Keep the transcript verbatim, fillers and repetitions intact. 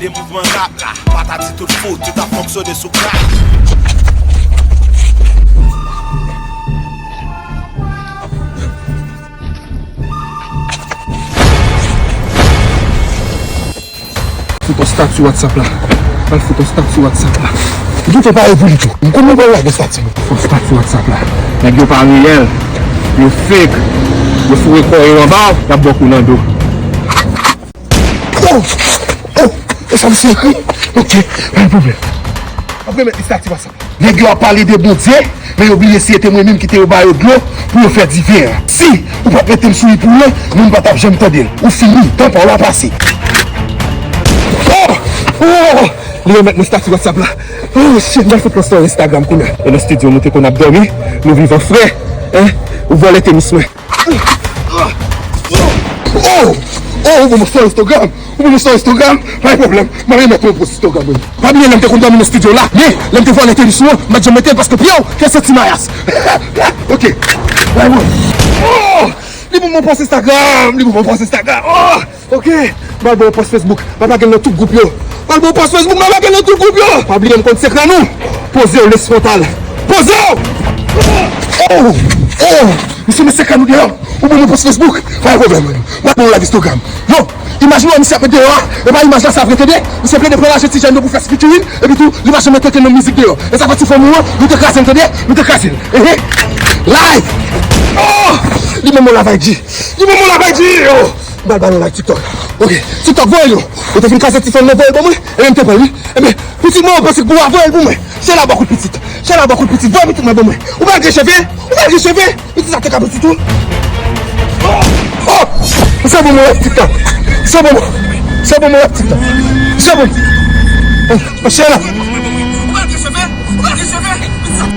De mouvman rap la, patati tout fou, tout ap fonksyone sou krak. Fout yon stati WhatsApp la. Al fout yon stati WhatsApp la. Li te pare pou li tou. M konnen w pral lage stati. Fout stati WhatsApp la. Nèg yo pa reyèl. Yo fake. Yo foure kò yo anba w, y ap ba w kou nan do. Oh! Oh! E sa misye ekri? Ok, pa gen pwoblèm. M ap remèt li stati WhatsApp. Nèg yo ap pale de Bondye, men yo bliye si se te mwen menm ki te yo ba yo dlo pou yo fè diven an. Si ou pa t mete m sou li pou lwen, moun pa t ap janm tande l. Ou fini, tan pa w la pase. Oh! Oh! Li remèt mwen stati WhatsApp la. Oh shit, m al fout nan story Instagram kounye a. E nan studio nou te konn ap dòmi, nou vivan fre. Hein? Ou vòlè tenis mwen. Oh! Oh, ou bon, m sou Instagram. Ou bon, m sou Instagram. Pa gen pwoblèm. M ap remèt ou yon post Instagram, wi. Pa bliye lè m te konn dòmi nan studio la. Men, lè m te vòlè tenis ou an, m pa t janm mete l paske pye w te santi mayas. Ok. Bay mwen. Oh! Li bon, m post Instagram. Li bon, m post Instagram. Oh! Ok, m al ba w post Facebook. M al lage l nan tout gwoup yo. M al ba w post Facebook, m al lage l nan tout gwoup yo. Pa bliye m konn sekrè nou. Poze w, lespwontal. Poze w! Oh! Oh! Misye met sekrè nou deyò. Ou ban mwen post Facebook. Pa gen pwoblèm. M al ba w live Instagram. Yo, imaj nou an misye ap met deyò a. E pa imaj la sa vre, tande. Misye plede pran lajan ti jèn yo pou fè featuring. Epi tou, li pa janm met okenn mizik deyò. E sa pa ti fanmi w an, nou te kraze l, tande. Nou te kraze l. Ehe. Live! Oh! Li ban mwen live I G. Li ban mwen live I G. Oh! M pral ba nou like TikTok. Ok, TikTok voye l yo. Ou te fin kraze ti fanm nan voye l ban mwen. Ebyen m te pran l wi. Ebyen, pitit mwen, ou panse pou w a voye l pou mwen. Chèlè a ba kout pitit. Chèlè a ba kout pitit. Voye pitit mwen ban mwen. Ou pral gen cheve? Ou pral gen cheve? Pitit sa te ka pitit ou. Oh! Oh! Se bon mwen like TikTok. Se bon mwen. Se bon mwen like TikTok. Se bon. Oh, chèlè. Ou pral gen cheve? Ou pral gen cheve? Pitit sa.